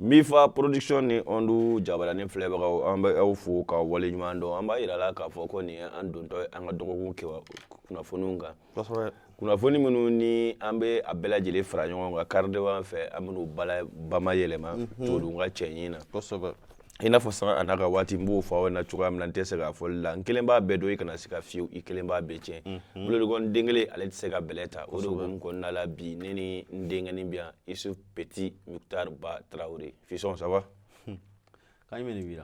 Mifa Production ni Ondu jabarani filɛbagaw, an bɛ aw fo ka waleɲuman dɔn. An b'a yira la k'a fɔ ko nin ye an dontɔ ye an ka dɔgɔkun kɛwa kunnafoniw kan. Kunnafoni minnu ni an bɛ a bɛɛ lajɛlen fara ɲɔgɔn kan karidenwan fɛ, an bɛn'u bala bama yɛlɛma todun ka cɛɲi na. I n'a fɔ sanga a n'a ka waati, n b'o fɔ aw ɲɛna cogoya min na, n tɛ se k'a fɔli la. N kelen b'a bɛɛ dɔn, i kana se ka fiyewu, i kelen b'a bɛɛ tiɲɛ. Bolodikɔni den kelen, ale tɛ se ka bɛlɛ ta. O de hukumu kɔnɔna la, bi ne ni n denkɛnin bɛ yan, Isuf Petit Muktar Ba Tarawele. Fisɔn, ça va? Kan jumɛn de b'i la?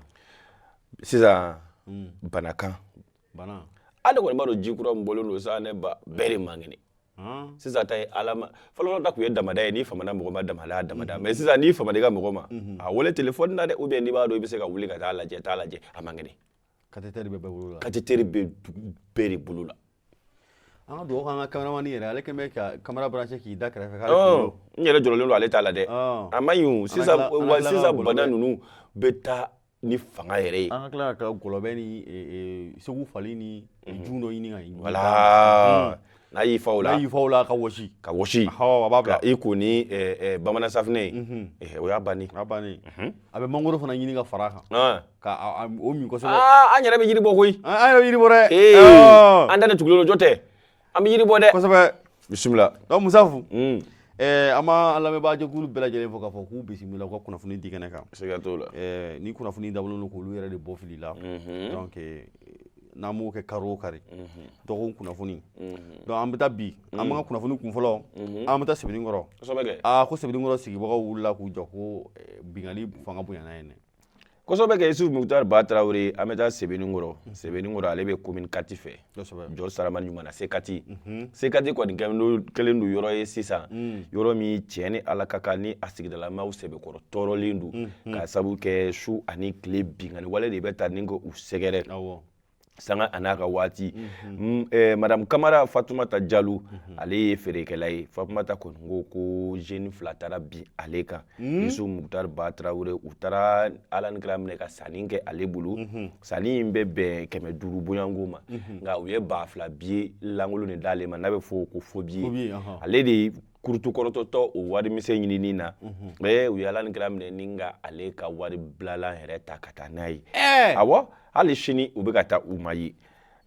Sisan banakan. Bana. Ale kɔni b'a dɔn, ji kura min bɔlen don sa, ne ba, bɛɛ de man kɛnɛ. Sisan ta ye ala ma. Fɔlɔfɔlɔ ta tun ye damada ye, n'i famana mɔgɔ ma, damada damada. Mais sisan, n'i famana i ka mɔgɔ ma, a wele telefɔni na dɛ, ou bien n'i b'a dɔn i bɛ se ka wuli ka taa lajɛ, taa lajɛ, a man kɛnɛ. Cathéter bɛ bɛɛ bolo la. Cathéter bɛ dugu bɛɛ de bolo la. An ka dugawu k'an ka cameraman yɛrɛ, ale kɛn bɛ ka caméra branché k'i da kɛrɛfɛ k'ale kunkolo. N yɛrɛ jɔrɔlen don ale ta la dɛ. A man ɲi o. Sisan an wa ka tila ka sisan gɔlɔbɛ. Bana ninnu bɛ taa ni fanga yɛrɛ ye. An ka tila ka gɔlɔbɛ ni segu fali ni jun dɔ ɲini ka Voilà, n'a y'i fa o la. N'a y'i fa o la ka wɔsi. Ka wɔsi. Awɔ, a b'a bila. Ka i ko ni bamanan safunɛ ye, o y'a bannen. A bannen. A bɛ mangoro fana ɲini ka fara a kan ka o min kosɛbɛ. Aa, an yɛrɛ bɛ yiri bɔ koyi. An yɛrɛ bɛ yiri bɔ dɛ. Ee, an da de tugulen don, jɔ tɛ, an bɛ yiri bɔ dɛ. Kosɛbɛ. Bisimila. Donc Musafu, an b'an lamɛnbaa jɛkulu bɛɛ lajɛlen fo k'a fɔ k'u bisimila u ka kunnafoni di kɛnɛ kan. Siga t'o la. Ni kunnafoni dabɔlen don k'olu yɛrɛ de bɔ fili la. Donc n'an b'o kɛ kari o kari, dɔgɔkun kunnafoni. Donc an bɛ taa bi, an b'an ka kunnafoni kun fɔlɔ, an bɛ taa Sebeninkɔrɔ. Kosɛbɛ kɛ. Aa, ko Sebeninkɔrɔ sigibagaw wulila k'u jɔ ko binkanni fanga bonyana yen dɛ. Kosɛbɛ kɛ, Isuf Muktar Ba Tarawele. An bɛ taa Sebeninkɔrɔ. Sebeninkɔrɔ, ale bɛ commune 4 fɛ. Jɔ Saramani ɲuman na, C4. C4 kɔni kɛlen don yɔrɔ ye sisan, yɔrɔ min tiɲɛ ni Ala ka kan ni a sigidalamaw sɛbɛkɔrɔ tɔɔrɔlen don, k'a sabu kɛ su ani tile binkanni wale de bɛ taa ni ka u sɛgɛrɛ sanga a n'a ka waati. Madame Kamara Fatumata Jalo, ale ye feerekɛla ye. Fatumata kɔni ko ko jeune fila taara bin ale kan, Yusuf Muktar Ba Tarawele. U taara Ala ni kira minɛ ka sanni kɛ ale bolo. Sanni in bɛ bɛn 500 bonyanko ma, nka u ye 2000 billet lankolon de d'ale ma, n'a bɛ fɔ ko faux billet. Faux billet, ɔhɔn. Ale de ye kurutu kɔrɔtɔtɔ o warimisɛn ɲinini na. U ye Ala ni kira minɛ ni ka ale ka wari bilalan yɛrɛ ta ka taa n'a ye. Awɔ, hali sini u bɛ ka taa, u ma ye.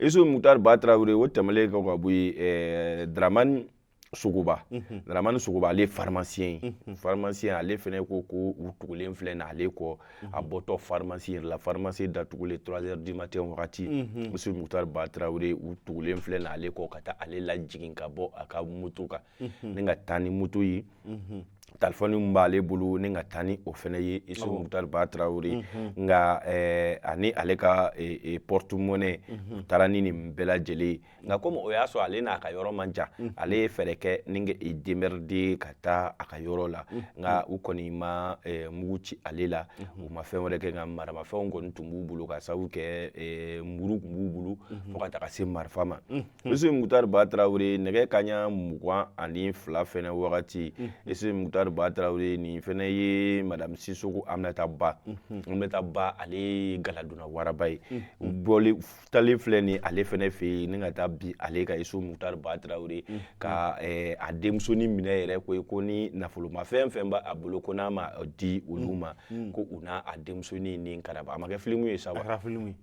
Isuf Muktar Ba Tarawele, o tɛmɛlen kɔ ka bɔ yen, Dramani Sogoba. Dramani Sogoba, ale ye pharmacien ye. Pharmacien, ale fɛnɛ ko ko u tugulen filɛ na ale kɔ, a bɔtɔ pharmacie yɛrɛ la, pharmacie datugulen 3 heures du matin wagati. Isuf Muktar Ba Tarawele, u tugulen filɛ na ale kɔ ka taa ale lajigin ka bɔ a ka moto kan, ni ka taa ni moto ye, telefɔni min b'ale bolo, ni ka taa ni o fɛnɛ ye, Isuf Muktar Ba Tarawele. Nka ani ale ka porte-monnaie, u taara ni nin bɛɛ lajɛlen ye. Nka komi o y'a sɔrɔ ale n'a ka yɔrɔ man jan, ale ye fɛɛrɛ kɛ ni ka i démerder ka taa a ka yɔrɔ la. Nka u kɔni ma mugu ci ale la, u ma fɛn wɛrɛ kɛ, nka maramafɛnw kɔni tun b'u bolo, ka sababu kɛ muru tun b'u bolo fo ka taga se marifa ma. Isuf Muktar Ba Tarawele, nɛgɛ kaɲa 22 fɛnɛ wagati, Isuf Muktar Ba Tarawele, nin fɛnɛ ye Madame Sisoko Aminata Ba. Aminata Ba, ale ye galadonna waraba ye. U bɔlen talen filɛ nin ale fɛnɛ fɛ yen, ni ka taa bi ale ka, Isuf Muktar Ba Tarawele, ka a denmusonin minɛ yɛrɛ ko ko ni nafolomafɛn fɛn b'a bolo, ko n'a ma di olu ma, ko u n'a a denmusonin ni karaba. A ma kɛ filimu ye sa wa? A kɛra filimu ye.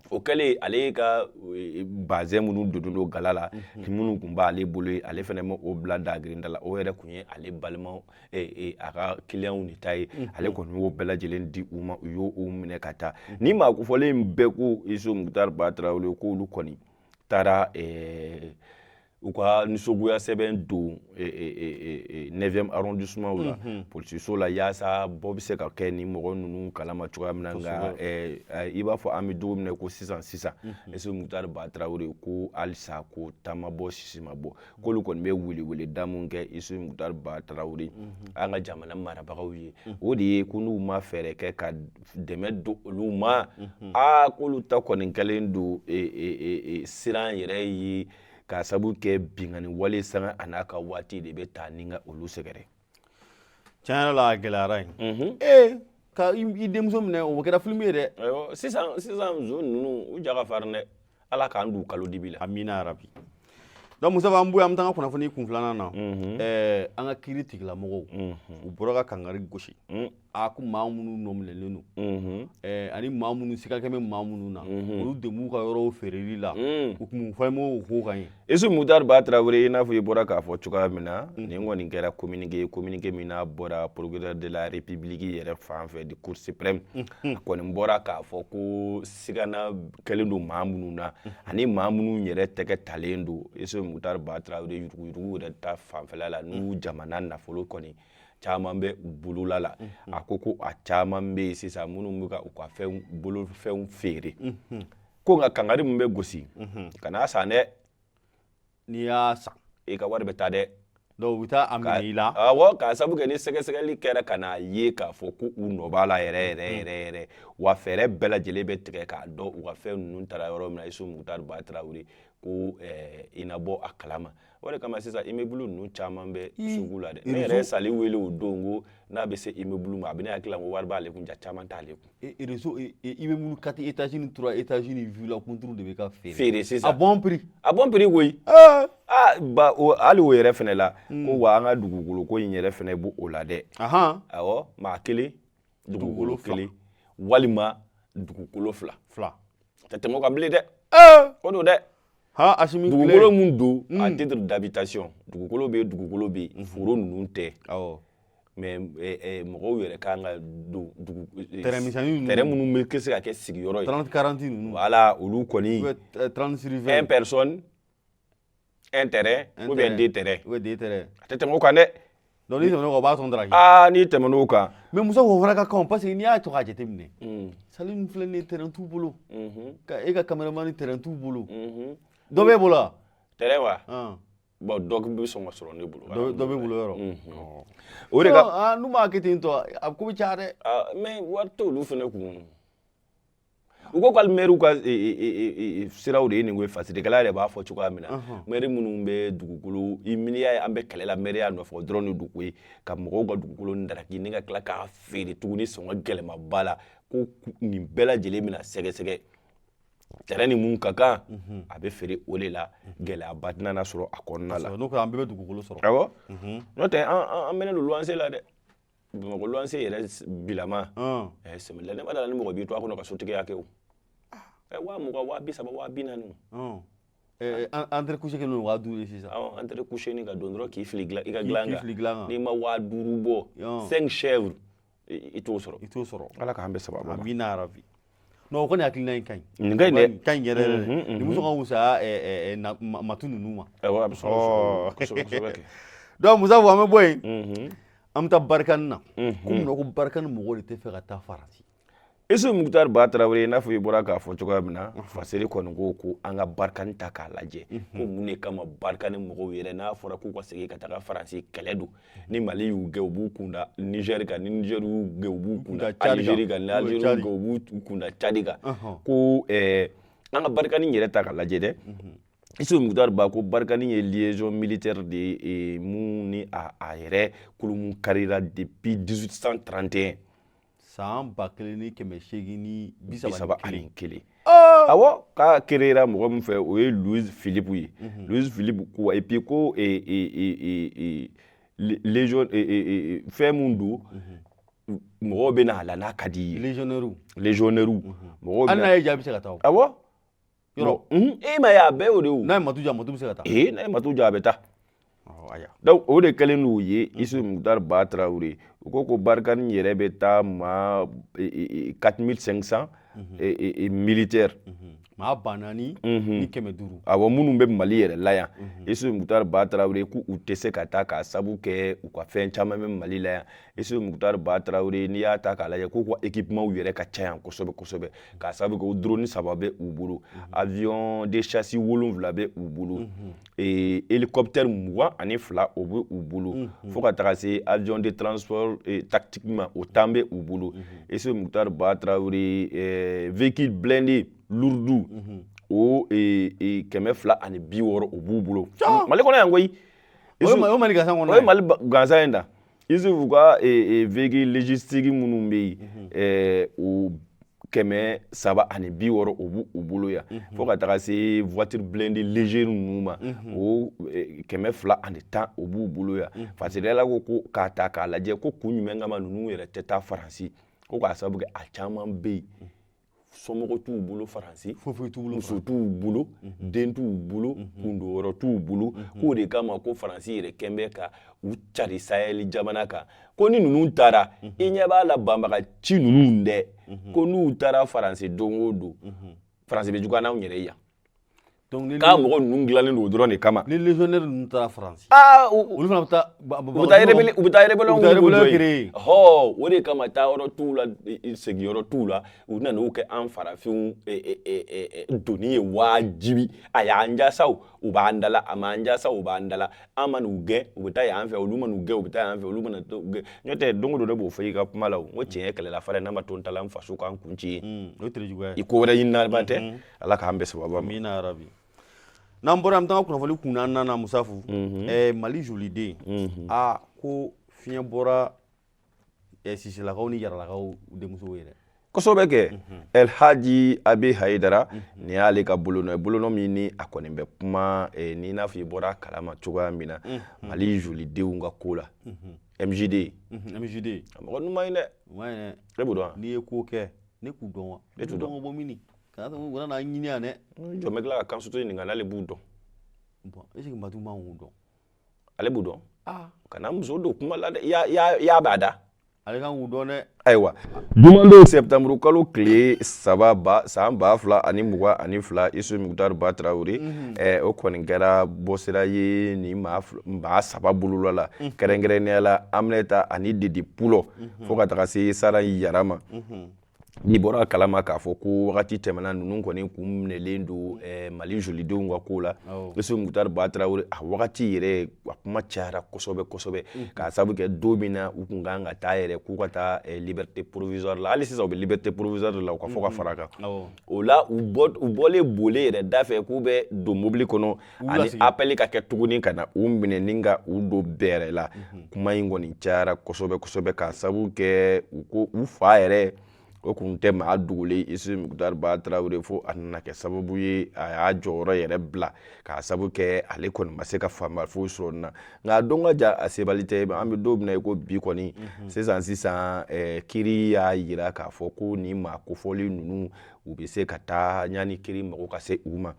O kɛlen, ale ka bazɛn minnu donnen don gala la, minnu tun b'ale bolo ye, ale fɛnɛ ma o bila dagirinda la. O yɛrɛ tun ye ale balimaw, a ka kiliyanw de ta ye. Ale kɔni y'o bɛɛ lajɛlen di u ma, u y'o minɛ ka taa. Ni maa kofɔlen in bɛɛ ko, Isuf Muktar Ba Tarawele, k'olu kɔni taara u ka nisɔngoya sɛbɛn don 9e arrondissement la, polisiso la, yaasa bɔ bɛ se ka kɛ ni mɔgɔ ninnu kalama cogoya min na. Nka i b'a fɔ an bɛ don min na ko sisan sisan, Isuf Muktar Ba Tarawele, ko halisa ko ta ma bɔ, sisi ma bɔ. K'olu kɔni bɛ weleweleda mun kɛ, Isuf Muktar Ba Tarawele, an ka jamana marabagaw ye, o de ye ko n'u ma fɛɛrɛ kɛ ka dɛmɛ don olu ma, aa, k'olu ta kɔni kɛlen don siran yɛrɛ ye, k'a sabu kɛ binkanni wale sanga a n'a ka waati de bɛ taa ni ka olu sɛgɛrɛ. Tiɲɛ yɛrɛ la, a gɛlɛyara yen. Ee, ka i denmuso minɛ, o kɛra filimu ye dɛ. Ayiwa, sisan sisan zon ninnu, u ja ka farin dɛ. Ala k'an d'u kalo dibi la. Amina yarabi. Donc Mustafa, an bɔ yen, an bɛ taa an ka kunnafoni kun filanan na. An ka kiiri tigilamɔgɔw, u bɔra ka kangari gosi a ko maa minnu nɔminɛlen don ani maa minnu siga kɛ bɛ maa minnu na, olu de b'u ka yɔrɔw feereli la. U kun fɔ o ko kan ye. Isu Mutari Ba Tarawele, i n'a fɔ i bɔra k'a fɔ cogoya min na, nin kɔni kɛra communiqué ye, communiqué min n'a bɔra procureur de la République yɛrɛ fan fɛ, de Cour suprême. A kɔni bɔra k'a fɔ ko sigana kɛlen don maa minnu na ani maa minnu yɛrɛ tɛgɛ talen don, Isu Mutari Ba Tarawele, yuruguyurugu yɛrɛ ta fanfɛla la, n'u jamana nafolo kɔni caman bɛ u bolola la. A ko ko a caman bɛ yen sisan minnu bɛ ka u ka fɛn bolofɛnw feere, ko nka kangari min bɛ gosi, kan'a san dɛ. N'i y'a san, i ka wari bɛ taa dɛ. Donc u bɛ taa a minɛ i la. Awɔ, k'a sabu kɛ ni sɛgɛsɛgɛli kɛra ka n'a ye k'a fɔ ko u nɔ b'a la yɛrɛ yɛrɛ yɛrɛ yɛrɛ, wa fɛɛrɛ bɛɛ lajɛlen bɛ tigɛ k'a dɔn u ka fɛn ninnu taara yɔrɔ min na. Isu Mutari Ba Tarawele ko i na bɔ a kalama. O de kama sisan immeuble ninnu caman bɛ sugu la dɛ. Ne yɛrɛ ye Sali wele o don ko n'a bɛ se immeuble ma, a bɛ ne hakili la ko wari b'ale kun, ja caman t'ale kun. Réseau immeuble 4 étages ni 3 étages ni villa kunturu de bɛ ka feere. Feere sisan. À bon prix. À bon prix koyi. Ah ba, o hali o yɛrɛ fɛnɛ la, ko wa an ka dugukolo ko in yɛrɛ fɛnɛ b'o o la dɛ. Awɔ, maa kelen dugukolo kelen walima dugukolo fila. Fila. Tɛ tɛmɛ o kan bilen dɛ. O don dɛ. Ha, Asimi. Dugukolo mun don à titre d'habitation, dugukolo bɛ yen, dugukolo bɛ yen, foro ninnu tɛ. Mais mɔgɔw yɛrɛ kan ka don dugu terrain misɛnnin ninnu. Terrain minnu bɛ se ka kɛ sigiyɔrɔ ye. 30 40 ninnu. Voilà, olu kɔni. 30 sur 20. Un personne un terrain ou bien deux terrains. Ou bien deux terrains. A tɛ tɛmɛ o kan dɛ. Donc n'i tɛmɛn'o kan, o b'a tɔn daraki. Aa, n'i tɛmɛn'o kan. Mais Musa, o fana ka kan, parce que n'i y'a to k'a jateminɛ, Sali ninnu filɛ nin ye, terrain t'u bolo. Ka e ka cameraman, terrain t'u bolo. Dɔ b'e bolo wa? Terrain wa? Bon, dɔ bɛ sɔn ka sɔrɔ ne bolo. Dɔ b'e bolo yɔrɔ. O de ka. N'u m'a kɛ ten tɔ, a ko bɛ caya dɛ. Mais wari t'olu fana kun. U ko k'ale maire ka siraw de ye nin ko ye. Fasirikɛla yɛrɛ b'a fɔ cogoya min na, maire minnu bɛ dugukolo i miniya ye, an bɛ kɛlɛ la maire nɔfɛ, o dɔrɔn de don koyi, ka mɔgɔw ka dugukolo daraki ni ka tila k'a feere tuguni sɔngɔ gɛlɛmaba la. Ko nin bɛɛ lajɛlen bɛna sɛgɛsɛgɛ, terrain ni mun ka kan, a bɛ feere o de la, gɛlɛyaba tɛna sɔrɔ a kɔnɔna la. N'o kɛra, an bɛɛ bɛ dugukolo sɔrɔ. Awɔ, n'o tɛ an mɛnnen don luwanse la dɛ. Bamakɔ luwanse yɛrɛ bilama sɛmɛlɛ, ne ma dala ni mɔgɔ b'i to a kɔnɔ ka sotigiya kɛ o 20,000, 30,000, 40,000. Entrée couché kɛlen don 5000 ye sisan. Awɔ, entrée couché ni ka don dɔrɔn k'i fili i ka dilan kan, n'i ma 5000 bɔ, cinq chèvres, i t'o sɔrɔ. I t'o sɔrɔ. Ala k'an bɛɛ sababu ma. Amina yarabi. Non, o kɔni hakilina in ka ɲi. Nin ka ɲi dɛ. Ka ɲi yɛrɛ yɛrɛ. Nin muso ka wusaya matu ninnu ma. Awɔ, a bɛ sɔrɔ kosɛbɛ kosɛbɛ kɛ. Donc Musa, an bɛ bɔ yen. An bɛ taa Barkhane na. Ko munna ko Barkhane mɔgɔw de tɛ fɛ ka taa Faransi? Isu Mukutari Ba Tarawele, i n'a fɔ i bɔra k'a fɔ cogoya min na, Faseri kɔni ko ko an ka Barkhane ta k'a lajɛ, ko mun de kama Barkhane mɔgɔw yɛrɛ, n'a fɔra k'u ka segin ka taga Faransi, kɛlɛ don. Ni Mali y'u gɛn, u b'u kunda Niger kan, ni Niger y'u gɛn, u b'u kunda Algérie kan, ni Algérie y'u gɛn, u b'u kunda Tchad kan. Ko an ka Barkhane yɛrɛ ta k'a lajɛ dɛ. Isu Mukutari Ba ko Barkhane ye liaison militaire de ye mun ni a yɛrɛ kulumun karira depuis 1831. San 1831. Awɔ, k'a créera mɔgɔ min fɛ, o ye Louis Philippe ye. Louis Philippe ko, et puis ko légion fɛn mun don, mɔgɔw bɛ n'a la n'a ka di i ye. Légionnaire. Légionnaire mɔgɔw. Hali n'a ye ja, a bɛ se ka taa o. Awɔ. Yɔrɔ. E ma ye, a bɛɛ y'o de ye o. N'a ye matu ja, matu bɛ se ka taa. Ee, n'a ye matu ja, a bɛ taa. Donc o de kɛlen n'u ye. Isu Mukutari Ba Tarawele, u ko ko Barkhane yɛrɛ bɛ taa maa 4500 militaire. Maa 4500. Awɔ, minnu bɛ Mali yɛrɛ la yan. Isu Mukutari Ba Tarawele k'u tɛ se ka taa k'a sabu kɛ u ka fɛn caman bɛ Mali la yan. Isu Mukutari Ba Tarawele, n'i y'a ta k'a lajɛ, k'u ka équipement yɛrɛ ka ca yan kosɛbɛ kosɛbɛ, k'a sabu kɛ o drone saba bɛ u bolo, avion de chasse wolonwula bɛ u bolo, hélicoptère 22, o bɛ u bolo, fo ka taga se avion de transport tactique ma, o 10 bɛ u bolo. Isu Mukutari Ba Tarawele, véhicule blindé lourd o 260, o b'u bolo Mali kɔnɔ yan koyi. O ye Mali gansan kɔnɔ. O ye Mali gansan ye da. Isufu ka véhicule logistique minnu bɛ yen, o 360, o b'u bolo yan, fo ka taga se voiture blindée léger ninnu ma, o 210, o b'u bolo yan. Fasilala ko k'a ta k'a lajɛ ko kun jumɛn kama ninnu yɛrɛ tɛ taa Faransi, ko k'a sababu kɛ a caman bɛ yen, somɔgɔ t'u bolo Faransi, muso t'u bolo, den t'u bolo, kundonyɔrɔ t'u bolo, k'o de kama ko Faransi yɛrɛ kɛn bɛ ka u cari Sahel jamana kan. Ko ni ninnu taara, i ɲɛ b'a la banbagaci ninnu dɛ, ko n'u taara Faransi don o don, Faransi bɛ juguya n'anw yɛrɛ ye yan. K'a mɔgɔ ninnu dilannen don o dɔrɔn de kama. Ni légionnaire ninnu taara Faransi, aa, olu fana bɛ taa u bɛ taa rebelle, u bɛ taa rébellion créer. Hɔ, o de kama taa yɔrɔ t'u la, segin yɔrɔ t'u la. U nana n'o kɛ an farafinw doni ye wajibi. A y'an jasa, u b'an dala, a m'an jasa, u b'an dala. An ma n'u gɛn, u bɛ taa yan fɛ, olu ma n'u gɛn, u bɛ taa yan fɛ, olu ma n'u gɛn. N'o tɛ, don o don ne b'o fɔ i ka kuma la o, n ko tiɲɛ ye kɛlɛla fara n'a ma to n ta la, n faso k'an kun ci ye. O ye tere juguya ye. I ko wɛrɛ ɲini na tɛ. Ala k'an bɛn sababa ma. Amina yarabi. N'an bɔra, an bɛ taa kunnafoni kun naaninan na, Musafu. Mali joliden, aa, ko fiɲɛ bɔra Siselakaw ni Yaralakaw denmusow ye dɛ. Kosɛbɛ kɛ. El Haji Abe Hayidara, nin y'ale ka bolonɔ ye, bolonɔ min ni a kɔni bɛ kuma ni n'a fɔ i bɔra a kalama cogoya min na, Mali jolidenw ka ko la, MJD. MJD. A mɔgɔ ɲuman ye dɛ. O ma ɲi dɛ. E b'o dɔn wa? N'i ye ko kɛ, ne k'u dɔn wa? E t'u dɔn. Ka bɔ min kana u kana n'an ɲini yan dɛ. Jɔn bɛ tila ka kan soto ɲininka n'ale b'u dɔn? Bon, est ce que Matu man k'u dɔn? Ale b'u dɔn. Ah. Kana muso don kuma la dɛ, i y'a b'a da. Ale kan k'u dɔn dɛ. Ayiwa, jumadon septembre kalo tile 3 ba san 2022, Isu Mukutari Ba Tarawele, o kɔni kɛra bɔsira ye nin maa saba bolola la, kɛrɛnkɛrɛnnenya la Aminata ani Didi Pulɔ, fo ka taga se Sara Yara ma. N'i bɔra a kalama k'a fɔ ko wagati tɛmɛna, ninnu kɔni kun minɛlen don Mali jolidenw ka ko la. Isu Mukutari Ba Tarawele, a wagati yɛrɛ a kuma cayara kosɛbɛ kosɛbɛ, k'a sababu kɛ don min na u kun kan ka taa yɛrɛ k'u ka taa liberté provisoire la. Hali sisan u bɛ liberté provisoire la, u ka fɔ ka fara kan. O la, u bɔlen bole yɛrɛ da fɛ k'u bɛ don mobili kɔnɔ, ani appel ka kɛ tuguni ka na u minɛ ni ka u don bɛrɛ la. Kuma in kɔni cayara kosɛbɛ kosɛbɛ, k'a sababu kɛ u ko u fa yɛrɛ, o kun tɛ maa dogolen Isu Mukutari Ba Tarawele, fo a nana kɛ sababu ye a y'a jɔyɔrɔ yɛrɛ bila, k'a sababu kɛ ale kɔni ma se ka faama foyi sɔrɔ nin na. Nka a don ka ja, a sebali tɛ. An bɛ don min na i ko bi kɔni, sisan sisan, kiiri y'a yira k'a fɔ ko nin maa kofɔlen ninnu, u bɛ se ka taa yanni kiiri mago ka se u ma.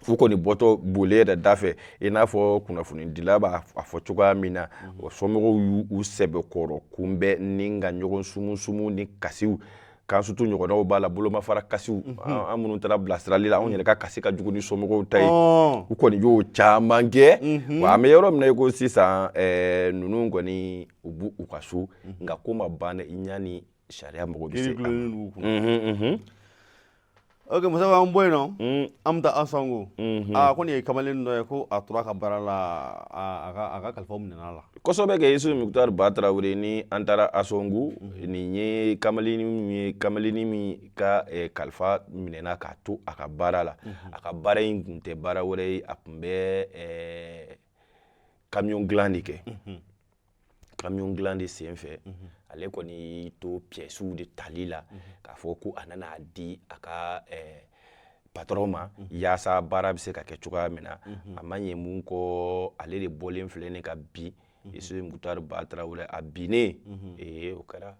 U kɔni bɔtɔ bole yɛrɛ da fɛ, i n'a fɔ kunnafonidila b'a fɔ cogoya min na, o somɔgɔw y'u sɛbɛkɔrɔ kunbɛn ni ka ɲɔgɔn sumusumu ni kasiw kan sutu ɲɔgɔnnaw b'a la, bolomafara kasiw. An minnu taara bilasirali la, anw yɛrɛ ka kasi ka jugu ni somɔgɔw ta ye. U kɔni y'o caman kɛ. Wa an bɛ yɔrɔ min na i ko sisan, ninnu kɔni u b'u u ka so, nka ko ma ban dɛ, yanni sariya mago bɛ se a ma. Ok Musa, an bɔ yen nɔ, an bɛ taa Ansongo. Aa, ko nin ye kamalen dɔ ye ko a tora a ka baara la, a ka kalifaw minɛna la. Kosɛbɛ kɛ. Isu Mukutari Ba Tarawele, ni an taara Ansongo, nin ye kamalennin min ye, kamalennin min ka kalifa minɛna k'a to a ka baara la. A ka baara in tun tɛ baara wɛrɛ ye, a tun bɛ camion dilan de kɛ. Camion dilan de sen fɛ, ale kɔni y'i to pièces de tali la, k'a fɔ ko a nana di a ka patron ma yaasa baara bɛ se ka kɛ cogoya min na. A ma ɲɛ mun kɔ, ale de bɔlen filɛ nin ka bin. Isu Mukutari Ba Tarawele, a binnen, ee, o kɛra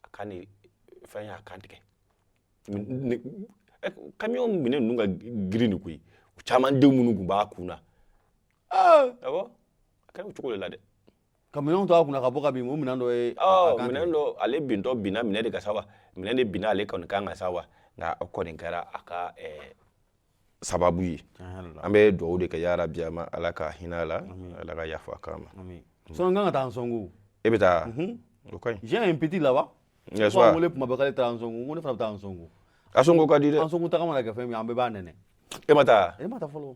a ka ni fɛn y'a kan tigɛ. Camion minɛ ninnu ka girin de koyi, u caman denw minnu tun b'a kun na. Awɔ, a kɛra o cogo de la dɛ. Ka minɛnw to a kunna ka bɔ ka bin, o minɛn dɔ ye. Minɛn dɔ, ale bintɔ binna minɛ de ka sa wa, minɛn de binna ale kɔni kan ka sa wa, nka o kɔni kɛra a ka sababu ye. An bɛ dugawu de kɛ yarabi a ma, Ala ka hinɛ a la, Ala ka yafa k'a ma. Sinon n kan ka taa Ansongo. E bɛ taa, o ka ɲi. J'ai un petit là-bas. N'est-ce pas? pas? Wele kuma bɛɛ k'ale taara Ansongo, n ko ne fana bɛ taa Ansongo. Ansongo ka di dɛ. Ansongo taga mana kɛ fɛn min ye, an bɛɛ b'a nɛnɛ. E ma taa? E ma taa fɔlɔ.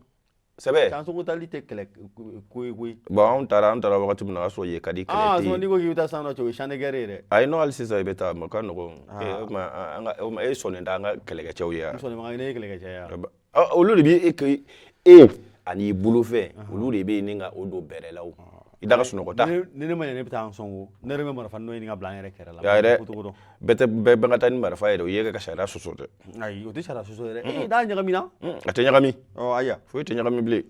Sɛbɛ. Ansongo taali tɛ kɛlɛ ko ye koyi. Bon, an taara wagati min na, o y'a sɔrɔ yen ka di, kɛlɛ tɛ sinon yen. N'i ko k'i bɛ taa sisan nɔ cɛ, o ye champ de guerre ye dɛ. Ayi non, hali sisan i bɛ taa, ma ka nɔgɔn. O tuma an ka, o tuma e sɔnnen tɛ an ka kɛlɛkɛcɛw ye wa? N sɔnnen bɛ, ne ye kɛlɛkɛcɛ ye wa. Olu de bɛ e ani i bolofɛn, olu de bɛ yen ni ka o don bɛrɛ la o. I da ka sunɔgɔ ta. Ni ne ma ɲɛ, ne bɛ taa an sɔn ko ne yɛrɛ bɛ marifa nɔ ɲini ka bila an yɛrɛ kɛrɛ la. Ya yɛrɛ Ko cogo dɔn. Bɛɛ tɛ bɛɛ bɛɛ ka taa ni marifa yɛrɛ, o ye ka sariya sɔsɔ dɛ. Ayi, o tɛ sariya sɔsɔ yɛrɛ. Ee, n'a ɲagamina. A tɛ ɲagami. Ɔ ayiwa. Foyi tɛ ɲagami bilen.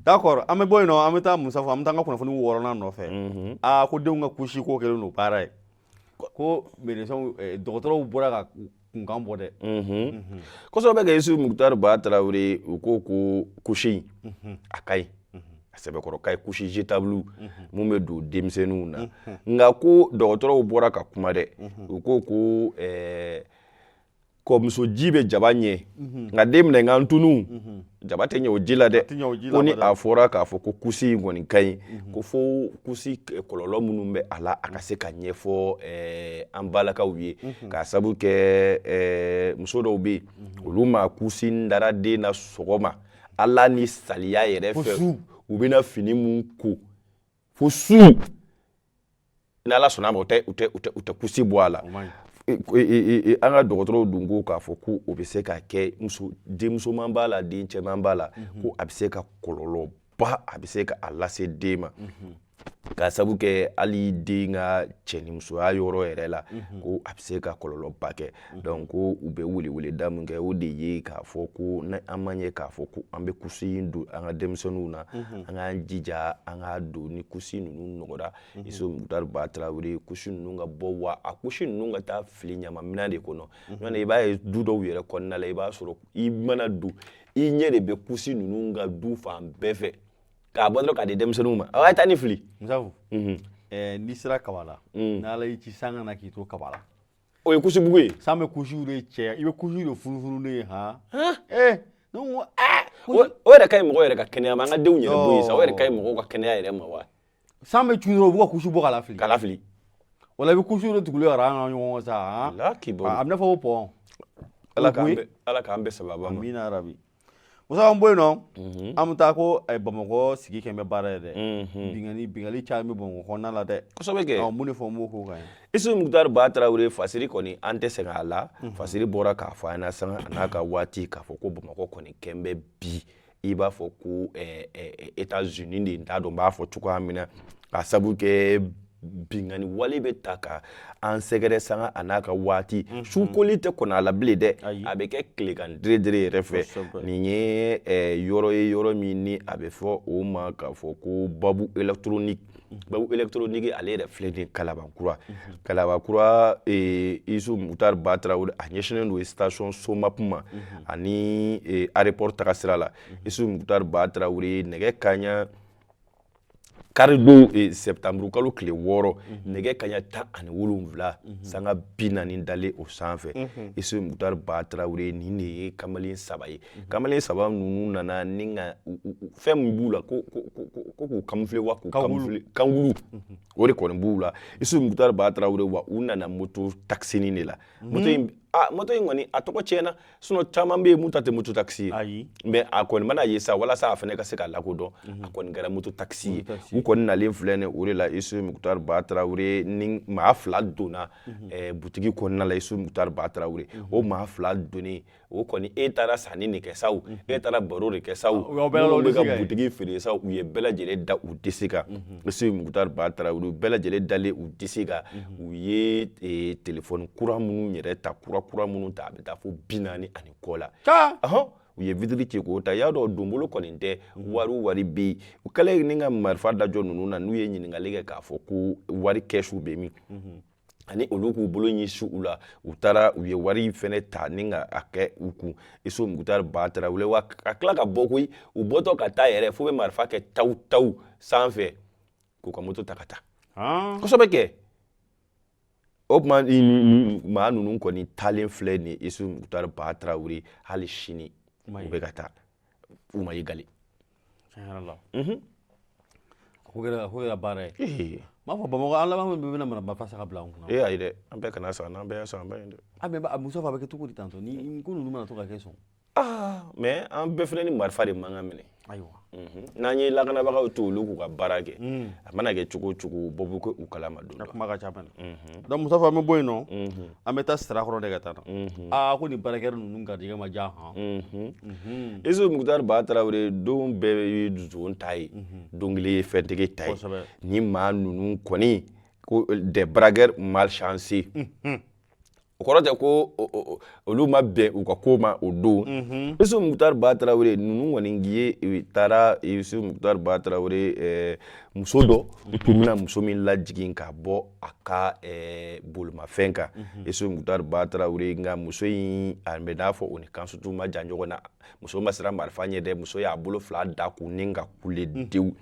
D'accord, an bɛ bɔ yen nɔ, an bɛ taa Musa fɔ, an bɛ taa an ka kunnafoni wɔɔrɔnan nɔfɛ. Aa, ko denw ka kusi ko kɛlen don baara ye. Ko médecins, dɔgɔtɔrɔw bɔra ka kunkan bɔ dɛ. Kosɛbɛ kɛ, Isu Mukutari Ba Tarawele, u ko ko kusi in a ka ɲi, a sɛbɛkɔrɔ ka ɲi, couche jetable mun bɛ don denmisɛnninw na. Nka ko dɔgɔtɔrɔw bɔra ka kuma dɛ, u ko ko kɔmuso ji bɛ jaba ɲɛ, nka den minɛ nka ntunu jaba tɛ ɲɛ o ji la dɛ. Tɛ ɲɛ o ji la. Ko ni abada. A fɔra k'a fɔ ko kusi in kɔni ka ɲi, ko fo kusi kɔlɔlɔ minnu bɛ a la, a ka se ka ɲɛfɔ an balakaw ye, k'a sabu kɛ muso dɔw bɛ yen, olu ma kusi in dara den na sɔgɔma, ala ni saliya yɛrɛ Fo fɛ su. U bɛna fini mun ko fo su, ni ala sɔnna a ma, u tɛ kusi bɔ a la. O man ɲi. An ka dɔgɔtɔrɔw dun ko k'a fɔ ko o bɛ se ka kɛ muso denmusoman b'a la, den cɛman b'a la, ko a bɛ se ka kɔlɔlɔba, a bɛ se ka a lase den ma, k'a sabu kɛ hali den ka cɛnimusoya yɔrɔ yɛrɛ la, ko a bɛ se ka kɔlɔlɔba kɛ. Donc ko u bɛ weleweleda min kɛ, o de ye k'a fɔ ko ni an ma ɲɛ k'a fɔ ko an bɛ kusi in don an ka denmisɛnninw na, an k'an jija an k'a don ni kusi ninnu nɔgɔra. Isu Mukutari Ba Tarawele, kusi ninnu ka bɔ wa, a kusi ninnu ka taa fili ɲamanminɛn de kɔnɔ. N'o tɛ, i b'a ye du dɔw yɛrɛ kɔnɔna la, i b'a sɔrɔ i mana don, i ɲɛ de bɛ kusi ninnu ka du fan bɛɛ fɛ, k'a bɔ dɔrɔn k'a di denmisɛnninw ma, aw ye taa ni fili. Musafu, n'i sera kaba la, n'Ala y'i ci san ka na k'i to kaba la. O ye kusi bugu ye. San bɛ kusiw de cɛ, i bɛ kusiw de funufunu ne ye han. Ne ko aa. O yɛrɛ ka ɲi mɔgɔ yɛrɛ ka kɛnɛya ma, an ka denw yɛrɛ bɔ yen sa, o yɛrɛ ka ɲi mɔgɔw ka kɛnɛya yɛrɛ ma wa. San bɛ cun dɔrɔn, u b'u ka kusi bɔ k'a lafili. K'a lafili. Wala i bɛ kusiw de tugulen yɛrɛ an ka ɲɔgɔn kɔ sa han. La kibaru. A bɛ n'a fɔ ko pɔn. Ala k'an bɛ, Ala k'an bɛɛ sababa ma. Amina rabi. Musa, an bɔ yen nɔ, an bɛ taa ko Bamakɔ sigi kɛn bɛ baara ye dɛ. Binkanni caman bɛ Bamakɔ kɔnɔna la dɛ. Kosɛbɛ kɛ. Ɔ, mun de fɔ n b'o ko kan ye? Isu Mukutari Ba Tarawele, fasiri kɔni, an tɛ sɛgɛn a la. Fasiri bɔra k'a fɔ an ɲɛna sanga a n'a ka waati, k'a fɔ ko Bamakɔ kɔni kɛn bɛ bi, i b'a fɔ ko États-Unis de, n t'a dɔn n b'a fɔ cogoya min na, k'a sabu kɛ binkanni wale bɛ ta ka an sɛgɛrɛ sanga a n'a ka waati. Sukoli tɛ kɔnɔ a la bilen dɛ, a bɛ kɛ tilegan deredere yɛrɛ fɛ. Nin ye yɔrɔ ye, yɔrɔ min ni a bɛ fɔ o ma k'a fɔ ko Babu électronique. Babu électronique, ale yɛrɛ filɛ nin ye Kalabankura. Kalabankura, Isu Mukutari Ba Tarawele, a ɲɛsinnen don station Somap ma ani aéroport taga sira la. Isu Mukutari Ba Tarawele, nɛgɛ kanɲɛ kari don septembre kalo tile 6, nɛgɛ kanɲɛ 17:40 dalen o sanfɛ, Isu Mukutari Ba Tarawele, nin de ye kamalen saba ye. Kamalen saba ninnu nana ni ka fɛn min b'u la, ko k'u camoufler wa, k'u camoufler kanguru, o de kɔni b'u la. Isu Mukutari Ba Tarawele, wa u nana moto taxini de la. Moto in, ah, moto in kɔni a tɔgɔ tiɲɛna, sinon caman bɛ yen mun ta tɛ moto taxi ye. Ayi. Mais a kɔni mana ye sa, walasa a fana ka se ka lakodɔn, a kɔni kɛra moto taxi ye. U kɔni nalen filɛ nin o de la. Isu Mukutari Ba Tarawele, ni maa fila donna butigi kɔnɔna la, Isu Mukutari Ba Tarawele, o maa fila donnen, o kɔni e taara sanni de kɛ sa, o e taara baro de kɛ sa, o U y'aw bɛɛ la minnu bɛ disi ka kan ye. butigi feere sa, u ye bɛɛ lajɛlen da u disi kan. Isu Mukutari Ba Tarawele, u bɛɛ lajɛlen dalen u disi kan, u ye telefɔni kura minnu yɛrɛ ta, kura kura minnu ta, a bɛ taa fo 40 ani kɔ la. Ca. Ɔhɔn, u ye vitre ci k'o ta. I y'a dɔn donbolo kɔni tɛ, wari wari bɛ yen. U kɛlen ni ka marifa dajɔ ninnu na, n'u ye ɲininkali kɛ k'a fɔ ko wari kɛsu bɛ min, ani olu k'u bolo ɲɛsin u la, u taara u ye wari fɛnɛ ta ni ka a kɛ u kun. Isu Mukutari Ba Tarawele, wa ka tila ka bɔ koyi, u bɔtɔ ka taa yɛrɛ fo bɛ marifa kɛ taw taw sanfɛ k'u ka moto ta ka taa. Kosɛbɛ kɛ. O tuma maa ninnu kɔni taalen filɛ nin ye, Isu Mukutari Ba Tarawele, hali sini u bɛ ka taa, u ma ye gale. Tiɲɛ yɛrɛ la, a ko kɛra baara ye. N b'a fɔ Bamakɔ, an laban min bɛna marifa san ka bila an kunna. Ee, ayi dɛ, an bɛɛ kana san, n'an bɛɛ y'a san, an bɛ yen dɛ. A mais Musa, a bɛ kɛ cogo di tantɔ ni ko ninnu mana to ka kɛ sɔn? Ah, mais an bɛɛ fana ni marifa de man kan minɛ. Ayiwa. N'an ye lakanabagaw to olu k'u ka baara kɛ, a mana kɛ cogo o cogo, bɔ bɛ kɛ u kalama don dɔ. Kuma ka ca fana. Donc Mustafa, an bɛ bɔ yen nɔ, an bɛ taa Sirakɔrɔ de ka taa na. Aa, ko nin baarakɛyɔrɔ ninnu garijɛgɛ ma diya han. Isu Mukutari Ba Tarawele, don bɛɛ ye zon ta ye, don kelen ye fɛntigi ta ye. Ni maa ninnu kɔni ko des braqueurs malchanceux, o kɔrɔ tɛ ko olu ma bɛn u ka ko ma o don. Isu Mukutari Ba Tarawele, ninnu kɔni ye taara Isu Mukutari Ba Tarawele muso dɔ, u tun bɛna muso min lajigin ka bɔ a ka bolimafɛn kan, Isu Mukutari Ba Tarawele. Nka muso in, a bɛ n'a fɔ o ni kansutu ma jan ɲɔgɔn na. Muso ma siran marifa ɲɛ dɛ, muso y'a bolo fila da kun ni ka kule dewu.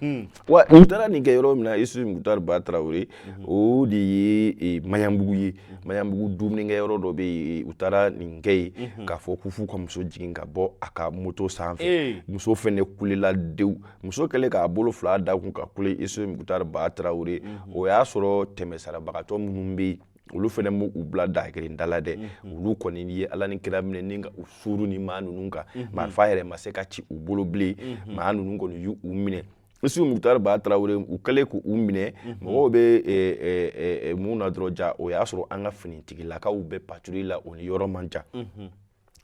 Wa u taara nin kɛ yɔrɔ min na, Isu Mukutari Ba Tarawele, o de ye Maɲanbugu ye. Maɲanbugu dumunikɛyɔrɔ dɔ bɛ yen, u taara nin kɛ yen k'a fɔ ko f'u ka muso jigin ka bɔ a ka moto sanfɛ. Muso fɛnɛ kulela dewu. Muso kɛlen k'a bolo fila da kun ka kule, Isu Mukutari Ba Tarawele, o y'a sɔrɔ tɛmɛsarabagatɔ minnu bɛ yen, olu fana m'u bila dagirinda la dɛ. Olu kɔni ye Ala ni kira minɛ ni ka u suuru ni maa ninnu kan. Marifa yɛrɛ ma se ka ci u bolo bilen. Maa ninnu kɔni y'u minɛ, Isu Mukutari Ba Tarawele. U kɛlen k'u minɛ, mɔgɔw bɛ mun na dɔrɔn ja, o y'a sɔrɔ an ka finitigilakaw bɛ patrouille la, o ni yɔrɔ man jan.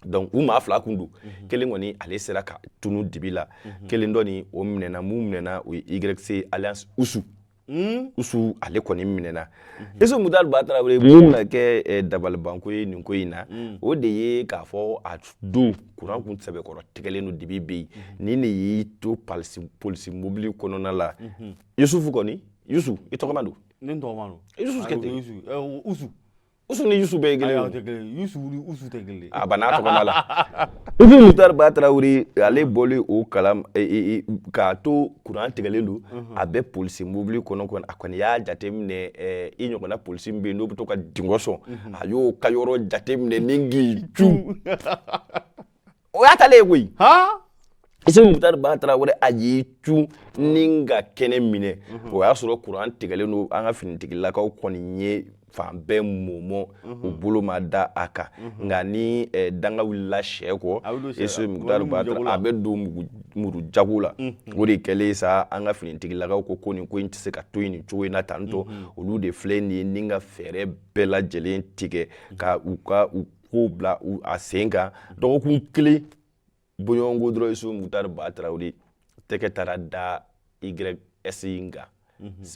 Donc u maa fila kun don, kelen kɔni ale sera ka tunu dibi la, kelen dɔ nin o minɛna. Mun minɛna, o ye YC alias Usu. Usu, ale kɔni minɛna. Isu Mukutari Ba Tarawele, mun bɛna kɛ dabalibanko ye nin ko in na, o de ye k'a fɔ a don kuran kun sɛbɛkɔrɔ tigɛlen don, dibi bɛ yen. Nin de y'i to polisi mobili kɔnɔna la. Yusufu kɔni, Yusu, i tɔgɔma don? Ne tɔgɔma don. Yusufu kɛ ten. Usu. Usu ni Yusu bɛɛ ye kelen ye. Tɛ kelen, Yusu ni Usu tɛ kelen. A banna a tɔgɔma la. Isu Mukutari Ba Tarawele, ale bɔlen o kalam k'a to kuran tigɛlen don, a bɛ polisi mobili kɔnɔ kɔni, a kɔni y'a jateminɛ i ɲɔgɔnna polisi min bɛ yen n'o bɛ to ka dingɔ sɔn, a y'o ka yɔrɔ jateminɛ ni k'i cu. O y'a talen ye koyi. Isu Mukutari Ba Tarawele, a y'i cu ni ka kɛnɛ minɛ. O y'a sɔrɔ kuran tigɛlen don. An ka finitigilakaw kɔni ye fan bɛɛ mɔmɔ, u bolo ma da a kan. Nka ni danga wulila sɛ kɔ, Isu Mukutari Ba Tarawele, a bɛ don muru jago la. O de kɛlen sa, an ka finitigilakaw ko nin ko in tɛ se ka to yen nin cogo in na tantɔ. Olu de filɛ nin ye ni ka fɛɛrɛ bɛɛ lajɛlen tigɛ ka u ka u kow bila a sen kan. Dɔgɔkun kelen bɔɲɔgɔnko dɔrɔn, Isu Mukutari Ba Tarawele tɛgɛ taara da YS in kan,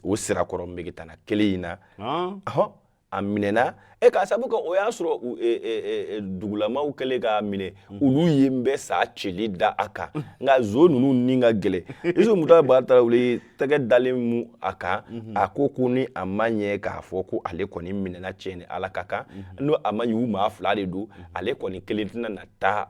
o Sirakɔrɔ Megetana kelen in na. Ɔhɔn, a minɛna e k'a sabu kɛ o y'a sɔrɔ dugulamaw kɛlen k'a minɛ, olu ye n bɛ sa cili da a kan. Nka zo ninnu ni ka gɛlɛn. Isu Mukutari Ba Tarawele tɛgɛ dalen mu a kan, a ko ni a ma ɲɛ k'a fɔ ko ale kɔni minɛna tiɲɛ ni Ala ka kan, n'o a ma ɲɛ, u maa fila de don, ale kɔni kelen tɛna na taa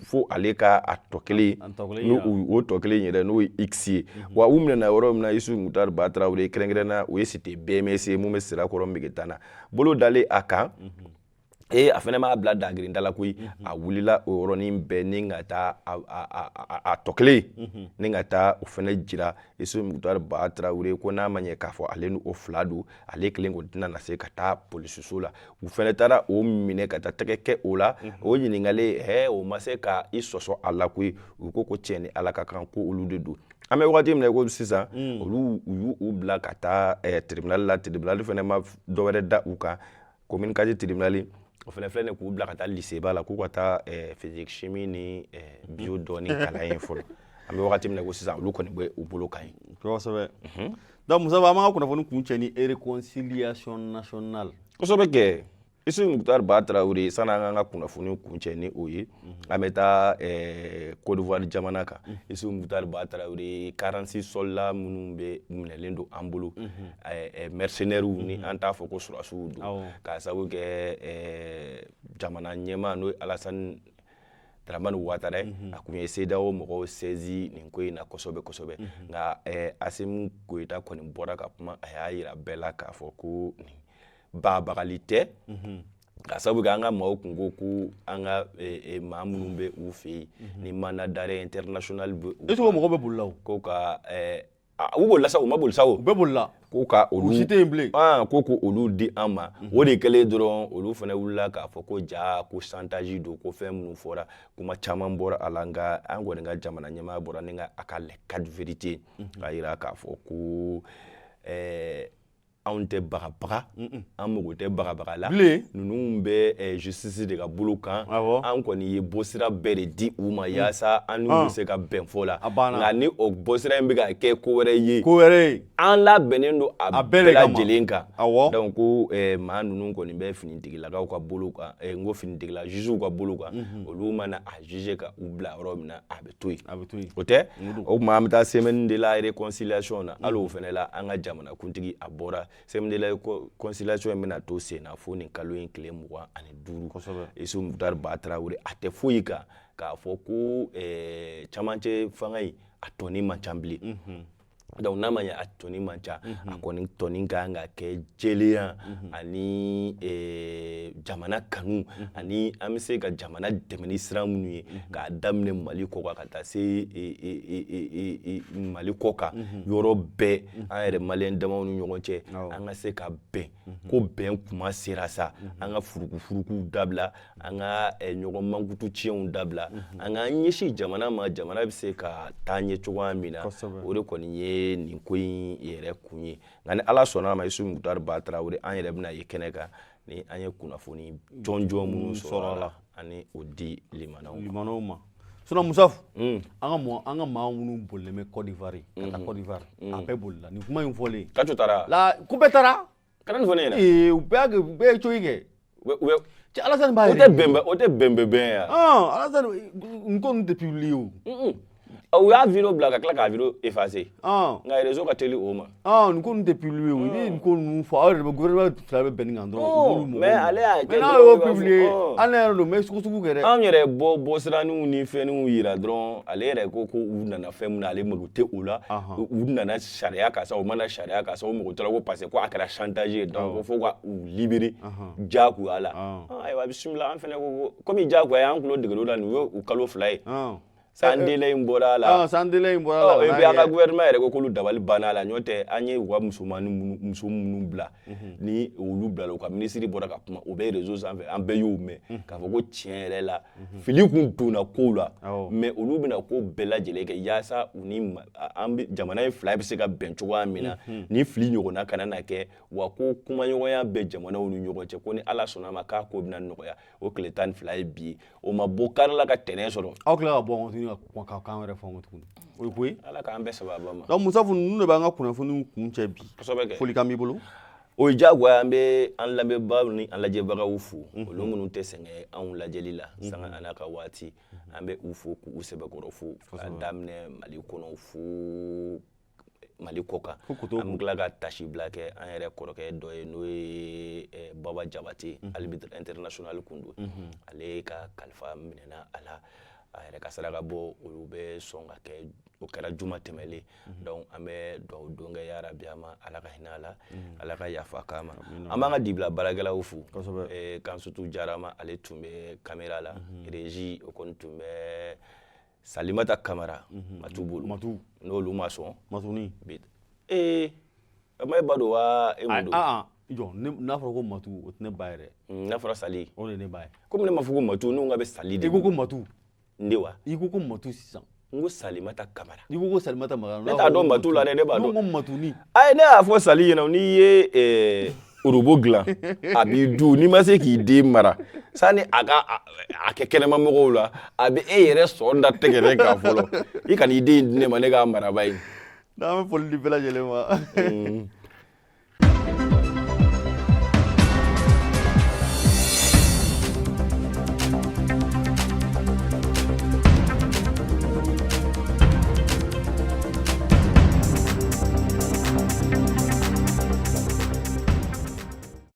fo ale ka a tɔ kelen, n'o o tɔ kelen yɛrɛ n'o ye X ye. Wa u minɛna yɔrɔ min na, Isu Mukutari Ba Tarawele, kɛrɛnkɛrɛnna o ye cité BMS mun bɛ Sirakɔrɔ Megetana. Bolo dalen a kan, ee, a fana m'a bila dagirinda la koyi. A wulila o yɔrɔnin bɛɛ ni ka taa a tɔ kelen ni ka taa o fana jira Isu Mukutari Ba Tarawele ko n'a ma ɲɛ k'a fɔ ale ni o fila don, ale kelen kɔni tɛna na se ka taa polisiso la. U fana taara o minɛ ka taa tɛgɛ kɛ o la. O ɲininkalen, hɛ, o ma se ka i sɔsɔ a la koyi. U ko tiɲɛ ni Ala ka kan, ko olu de don. An bɛ wagati min na i ko sisan, olu u y'u bila ka taa tribunal la. Tribunal fana ma dɔwɛrɛ da u kan, commune 4 tribunal o fana filɛ nin k'u bila ka taa lycée ba la, k'u ka taa physique, chimie ni bio dɔɔni kalan yen fɔlɔ. An bɛ wagati min na ko sisan, olu kɔni bɛ u bolo kan yen. Kosɛbɛ. Donc Musa, an b'an ka kunnafoni kun cɛ ni réconciliation nationale. Kosɛbɛ kɛ, Isu Mukutari Ba Tarawele. Sani an k'an ka kunnafoni kun cɛ ni o ye, an bɛ taa Côte d'Ivoire jamana kan. Isu Mukutari Ba Tarawele, 46 soldats minnu bɛ minɛlen don an bolo, mercenaires, ni an t'a fɔ ko sɔrɔdasiw don, k'a sababu kɛ jamana ɲɛmaa n'o ye Alassane Dramane Ouattara, a kun ye CEDEAO mɔgɔw saisi nin ko in na kosɛbɛ kosɛbɛ. Nka Assimi Goïta kɔni bɔra ka kuma, a y'a yira bɛɛ la k'a fɔ ko nin babagali tɛ, ka sababu kɛ an ka maaw kun ko ko an ka maa minnu bɛ u fɛ yen ni mandat d'arrêt international bɛ u Est-ce que mɔgɔ bɛ bolila o? Ko ka U bolila sa, u ma boli sa o? U bɛɛ bolila. Ko ka olu U si tɛ yen bilen. Ko k'olu di an ma. O de kɛlen dɔrɔn, olu fana wulila k'a fɔ ko ja, ko chantage don, ko fɛn minnu fɔra, kuma caman bɔra a la. Nka an kɔni ka jamana ɲɛmaa bɔra ni ka a ka les quatre vérités k'a yira k'a fɔ ko anw tɛ bagabaga, an mago tɛ bagabaga la. Ninnu bɛ justice de ka bolo kan. An kɔni ye bɔsira bɛɛ de di u ma yaasa an n'u bɛ se ka bɛn fɔ la. Nka ni o bɔsira in bɛ ka kɛ ko wɛrɛ ye, ko wɛrɛ ye, an labɛnnen don a bɛɛ lajɛlen kan. Donc ko maa ninnu kɔni bɛ finitigilakaw ka bolo kan, n ko finitigila jugew ka bolo kan. Olu mana a juger ka u bila yɔrɔ min na, a bɛ to yen. A bɛ to yen. O tɛ o tuma, an bɛ taa semaine de la réconciliation na. Hali o fana la, an ka jamanakuntigi a bɔra. Semaine de la réconciliation in bɛna to sen na fo nin kalo in tile 25. Isu Mutari Ba Tarawele, a tɛ foyi kan k'a fɔ ko camancɛ fanga in, a tɔni man ca bilen. Donc n'a ma ɲɛ a tɔni man ca, a kɔni tɔni ka kan ka kɛ jɛlenya ani jamana kanu, ani an bɛ se ka jamana dɛmɛ ni sira minnu ye, k'a daminɛ Mali kɔ kan ka taa se Mali kɔ kan, yɔrɔ bɛɛ, an yɛrɛ maliyɛn damaw ni ɲɔgɔn cɛ, an ka se ka bɛn. Ko bɛn kuma sera sa, an ka furukufurukuw dabila, an ka ɲɔgɔn mankutu tiɲɛw dabila, an k'an ɲɛsin jamana ma, jamana bɛ se ka taa ɲɛ cogoya min na. O de kɔni ye nin ko in yɛrɛ kun ye. Nka ni Ala sɔnna a ma, Isu Mutari Ba Tarawele, an yɛrɛ bɛna ye kɛnɛ kan ni an ye kunnafoni jɔnjɔn minnu sɔrɔ a la, ani o di limanaw ma. Sinon Musafu, an ka maa minnu bolilen bɛ Côte d'Ivoire ka taa Côte d'Ivoire, a bɛɛ bolila nin kuma in fɔlen. Kaco taara. La ko bɛɛ taara. Kana nin fɔ ne ɲɛna. Ee, u bɛɛ u bɛɛ ye coyi kɛ. Cɛ, Alasani b'a yɛrɛ. O tɛ bɛn bɛ bɛn yan. Alasani, nin ko ninnu tɛ publier o. U y'a vidéo bila ka tila k'a vidéo effacer. Nka réseau ka teli o ma. Nin ko ninnu tɛ publier o. I bɛ nin ko ninnu fɔ, aw yɛrɛ bɛ gouvernement fila bɛ bɛn nin kan dɔrɔn. Mais ale y'a kɛ. Mais n'a y'o publier, hali ne yɛrɛ don, n bɛ sugu sugu kɛ dɛ. Anw yɛrɛ bɔ siraninw ni fɛnninw yira dɔrɔn, ale yɛrɛ ko ko u nana fɛn min na, ale mago tɛ o la. U nana sariya kan sa, u mana sariya kan sa, u mago t'a la, ko parce que ko a kɛra chantage ye, donc ko fo ka u libérer diyagoya la. Ayiwa, bisimila, an fɛnɛ ko komi diyagoya y'an tulo degero la, nin ye u kalo 2 ye. San délai in bɔra a la. San délai in bɔra a la. Et puis an ka gouvernement yɛrɛ ko k'olu dabali banna a la. N'o tɛ, an ye u ka musomanin muso minnu bila, ni olu bilala, u ka minisiri bɔra ka kuma, o bɛ réseau sanfɛ, an bɛɛ y'o mɛn k'a fɔ ko tiɲɛ yɛrɛ la, fili kun donna kow la, mais olu bɛna ko bɛɛ lajɛlen kɛ yaasa u ni an bɛ jamana in fila bɛ se ka bɛn cogoya min na, ni fili ɲɔgɔnna kana na kɛ. Wa ko kumaɲɔgɔnya bɛ jamanaw ni ɲɔgɔn cɛ, ko ni Ala sɔnna a ma, k'a ko bɛna nɔgɔya. O tile 12 ye bi ye, o ma bɔ kari la ka tɛnɛn sɔrɔ. Aw tila ka bɔ tuguni ka kan wɛrɛ fɔ tuguni, o ye ko ye. Ala k'an bɛɛ sababa ma. Donc Musafu, ninnu de b'an ka kunnafoniw kun cɛ bi. Kosɛbɛ kɛ. Folikan b'i bolo? O ye diyagoya, an bɛ an lamɛnbaaw ni an lajɛbagaw fo, olu minnu tɛ sɛgɛn anw lajɛli la sanga a n'a ka waati. An bɛ u fo k'u sɛbɛkɔrɔ fo, k'a daminɛ Mali kɔnɔ fo Mali kɔ kan. An bɛ tila ka tasibila kɛ an yɛrɛ kɔrɔkɛ dɔ ye, n'o ye Baba Jabate, arbitre international kun don. Ale ka kalifa minɛna a la, a yɛrɛ ka saraka bɔ, olu bɛ sɔn ka kɛ, o kɛra juma tɛmɛlen. Donc an bɛ dugawu don kɛ yarabi a ma, Ala ka hinɛ a la, Ala ka yafa k'a ma. An b'an ka dibila baarakɛlaw fo, Kansutu Jarama, ale tun bɛ caméra la, régie o kɔni tun bɛ Salimata Kamara, Matu bolo, n'olu ma sɔn. Matuni. Ee, ma e ba don wa, e mun don? Aa, jɔ, n'a fɔra ko Matu, o tɛ ne ba yɛrɛ. N'a fɔra Sali. O de ye ne ba ye. Komi ne ma fɔ ko Matu, ne ko k'a bɛ Sali de. I ko ko Matu. N de wa? I ko ko Matu sisan. N ko Salimata Kamara. I ko ko Salimata Kamara. Ne t'a dɔn Matu la dɛ, ne b'a dɔn. Ne ko Matuni. Ayi, ne y'a fɔ Sali ɲɛna, n'i ye orobo dilan, a b'i du, n'i ma se k'i den mara sani a ka a kɛ kɛnɛma mɔgɔw la, a bɛ e yɛrɛ sɔn da tɛgɛrɛ kan fɔlɔ. I kan'i den di ne ma, ne k'a maraba ye. N'an bɛ foli di bɛɛ lajɛlen ma.